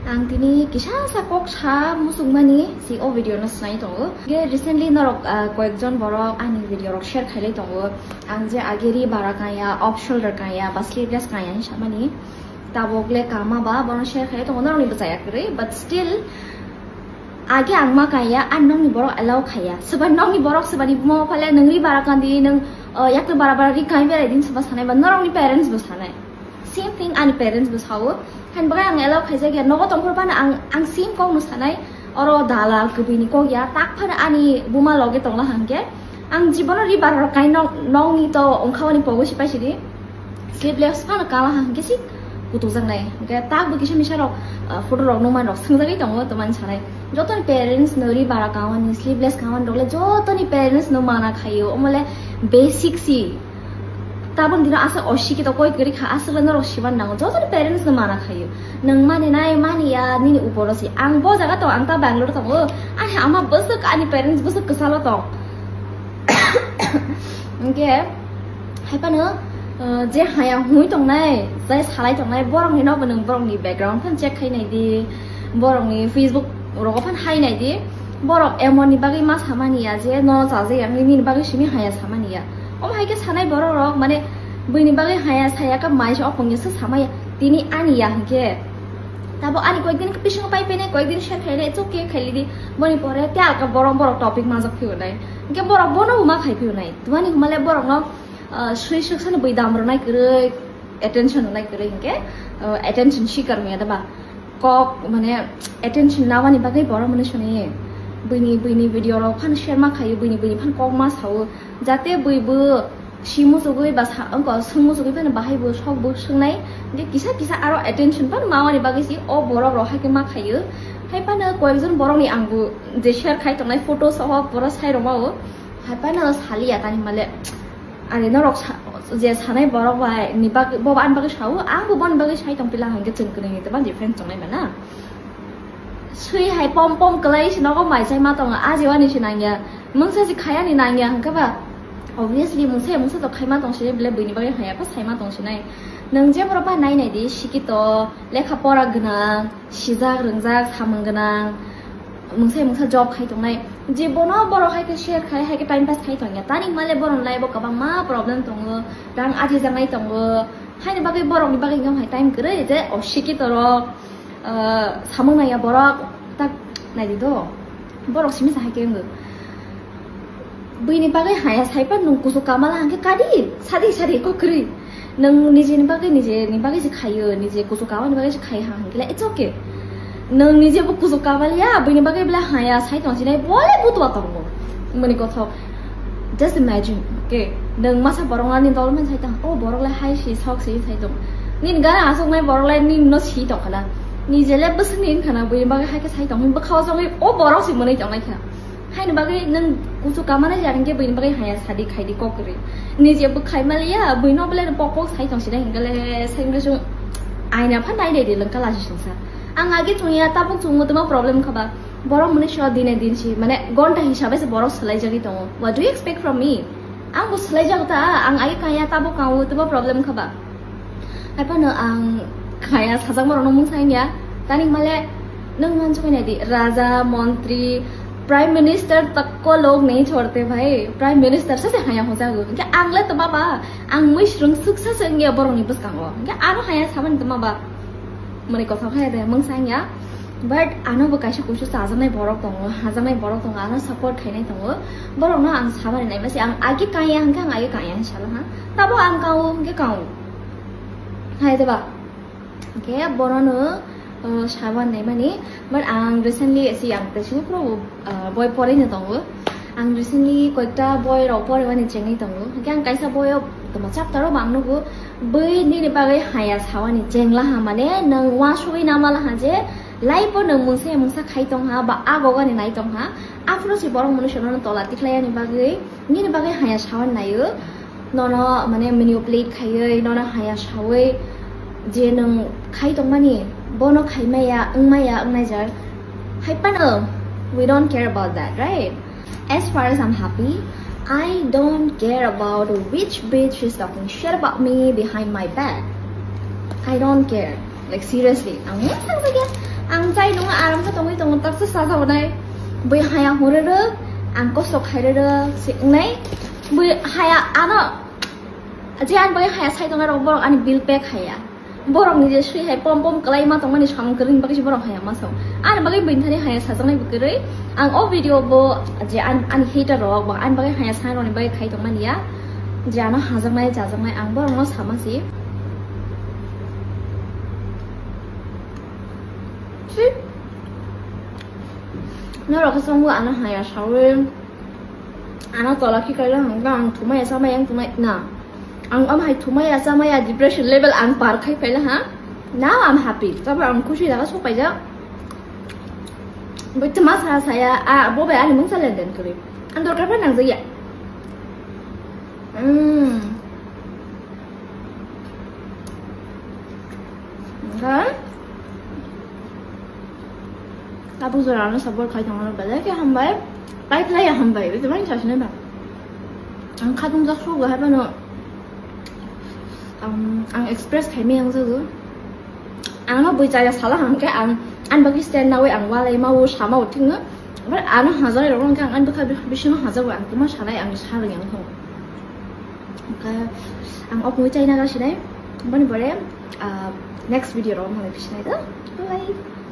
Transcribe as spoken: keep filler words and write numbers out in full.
Ang tini kisa sa kok sa muchungmani si o video no snai tongo. Ge recently norok, ah, koyekjon borok ani video rok share khailai tongo. Ang je age ri bara kaya, off shoulder kaya, ba sleeveless kaya hinwi samani. Tabok le kama ba bono share khailai tongo, norokni bwchaya kwrwi, but still age ang ma kaya, ani nokni borok allow khaya. Soba nokni borok sobani buma phale nwng ri bara kandi, nwng, ah, yakni bara bara ri kai berai din soba sanai ba norokni parents bo sanai. Same thing ani parents bo sao. Hain bagai ang allow khaijak ya, nogo tongphuru phano ang, ang same kok no sanai. Oro dalal kwbwi ni kok ya, tak phano ani buma loge tongla hangke. Ang jibono ri bara rok kai nok, nokni to ongkha oni pogo si paisidi. Sleeveless phano kala hangke si kutukjak nai. Hingke tak bo kisa misa rok, ah, photo rok nukman rok swngjagwi tongo, tomani sanai. Jotoni parents no ri bara kawan ni sleeveless kawan rok le jotoni parents no mana khaio, omole basic si. Tabon dino asa oshiki to koi kwrwi kha, aswk le norok siman nango. Joto ni parents no mana khayo. Nwng mani nai, mani ya, nini uporo si. Ang bo jaga tong, ang ta Bangalore tongo. Ani ama bwswk, ani parents bwswk kwchalo tong. Hingke, hai phano, uh, je haya hwnwi tongnai, je salai tongnai, borokni nokbo nwng borokni background phano check khai nai di, borokni Facebook rogo phano hai nai di. Borok emoni bagwi ma samani ya je no chajak ya, nini bagwi simi haya samani ya. Omo hai khe sanai borok rok, mane, buini bagwi haya saya khe mai se opong ya se samaya. Tini ani ya hinkhe. Tabo ani koyekdin bisingo pai pene, koyekdin share khaile, it's okay, khaili di. Boni pore te alka borok, borok topic majak phiyo nai. Hinkhe borok bono bo ma khai phiyo nai. Twmani hwnmale borok no, ah, sui suk sani bui dam rwnai kwrwi, attention rwnai kwrwi hinkhe, ah, attention seeker wngya da ba. Kok, mane, attention namani bagwi borok mani suni buini, buini video rok phano share ma khayo, buini, buini phano kok ma sao, jate bui bo si muchugwi ba sa, wngkha swng muchugwi phano bahai bo sok bo swngnai, je kisa kisa aro attention phano mamani bagwi si o borok rok hai khe ma khayo. Hai phano koyekjon borok ni ang bo je share khai tongnai photo soho pura sai rok ma o, hai phano saliya tani male. Ani norok sa-, je sanai borok bai ni bag-, bo ani bagwi sao, ang bo boni bagwi sai tong pila hwnkhe chwng kwnwi ni tei difference tongnai ba na. Sui hai pom pom kwlai se nogo mai chai ma tongo, a je wani se nangya. Mungsa se khaya ni nangya hwnkhe ba, obviously mungsa ya mungsa to khai ma tong se, bele buini bagwi haya pa sai ma tong se nai. Nwng je borok ba nai nai di, sikito, lekha pora gwnang, sijak rwngjak samung gwnang, mungsa mungsa job khai tongnai, je bono borok hai khe share khai, hai khe time pass khai tongya. Tani hwnmale borok life o kwbangma problem tongo, rang ajijaknai tongo, haini bagwi borokni bagwi wng hai time kwrwi je o sikito rok, ah, samung naiya borok tak nai di do, borok simi sa hai khe wngo. Buini bagwi haya saipan nwng kuchuk kamala hwnkhe kadi, sadi sadi kok kwrwi. Nwng nijeni bagwi, nijeni bagwi se khaio, nije kuchuk kamani bagwi se khai ha hwnkhe it's okay. Nwng nije bo kuchuk kamaliya, buini bagwi bwle haya sai tong sinai, bole butua tongo. Mani kothok. Just imagine, okay? Nwng masa borok ani dol man sai tong, o borok le hai si, sok si sai tong. Nini gana aswk nai borok le nini no si tong khana. Nije le bwswk ni wngkhana, buini bagwi hai khe sai tong. Bwkha o jogwi o borok se mwnwi tong nai kha. Haini bagwi nwng kuchuk kamani jani khe buini bagwi haya sadi khaidi kok kwrwi. Nije bwkhai maliya, buino bole pok pok sai tong sinai hwnkhe le, sai hwnkhe chwng aina phan nai de de lwngkha lachi songsa. Ang age chwngya tabuk chwngmo tamo problem khaba. Borok mwnwi sio dine din si, mane gonta hisabe se borok swlai jagwi tongo. What do you expect from me? Ang bo swlai jago ta, ang age kaya tabuk kango tamo problem khaba. Hai phano ang khaya sajak borokno mungsa wngya. Tani male nwng mansukgwi naidi, raja, montri, prime minister tak ko log nahi chhodte bhai, prime minister sa se haya hojago. Hwnkhe ang le tma ba, ang mui swrwng suksa se wngya borokni bwskango. Hwnkhe ano haya samani tma ba. Mani kothok hai de mungsa wngya. But ano bo kaisa kuisu chajaknai borok tongo, hajaknai borok tongo, ano support khainai tongo. Borokno ang samani naima se, ang agi kaya hwnkhe ang agi kaya hinwi salo ha. Tabo ang kao hwnkhe kao. Hai de ba. Hwnkhe bonono, uh, saban naimani, but ang recently si ang tei sini pro, uh, boi poraino tongo. Ang recently koikta boi rok porimani chengwi tongo. Hwnkhe ang kaisa boio tongma chapter o bo ang nugo, bui nini bagwi haya sawani chengla ha, mane nwng uansugwi namala ha je life o nwng mungsa ya mungsa khai tong ha ba agogani nai tong ha. Aphuru si borok mwnwi sono tola tikhlai yani bagwi, nini bagwi haya sawani naio. Nono mane manipulate khaiwi, nono haya sawi je nwng khai tongmani, bono khaimaya, wngmaya, wngnaijak. Hai phano, we don't care about that, right? As far as I'm happy, I don't care about which bitch is talking shit about me behind my back. I don't care. Like, seriously, ang mungsa sakya, ang Chai nung aram khe tongwi tongo, tak se sajao nai. Bui haya hore rw, ang kosto khai rw rw, se wngnai. Bui haya ano, je ang bui haya sai tongnai rok, borok ani bill pay khaya. Borok ni je sui hai pom pom kwlai ma tongmani samung kwrwini bagwi se borok haya ma sao. Ani bagwi bini thani haya sajaknai bo kwrwi. Ang o video bo je an-, ani hater rok ba ani bagwi haya sai rokni bagwi khai tongmani ya. Je ano hajaknai, chajaknai ang borokno sama si. Norok khe chwngbo ano haya sawi, ano tola khikarwi hwnka ang thumaya chamaya wng tongmai na. Ang omo hai thumaya chamaya depression level ang par khai phaila ha. Now I'm happy. Tabo ang khushi jaga sok paijak. Bo tma sa saya, a, bo bai ani mungsa lenden kwrwi. Ang dorkar pha nangjakya. Mm. Hwnkhe tabuk jora ano support khai tongmani belai khe hambai, pai khlai ya hambai, bini thani sasi nai ba. Ang khatung jak sugo hai phano, ang, ang express khai maya wng jago. Ang no bui chaya sala hwnkhe ang ani bagwi stand nawi ang walai ma o sama o thikno. But ano hajaknai rok hwnkhe ang ani bwkha bisingo hajago, ang tma sanai ang sa rwngya wngkha. Hwnkhe ang opungwi chaina ga sinai. Boni pore, ah, next video rok malai bisinai do. Bye.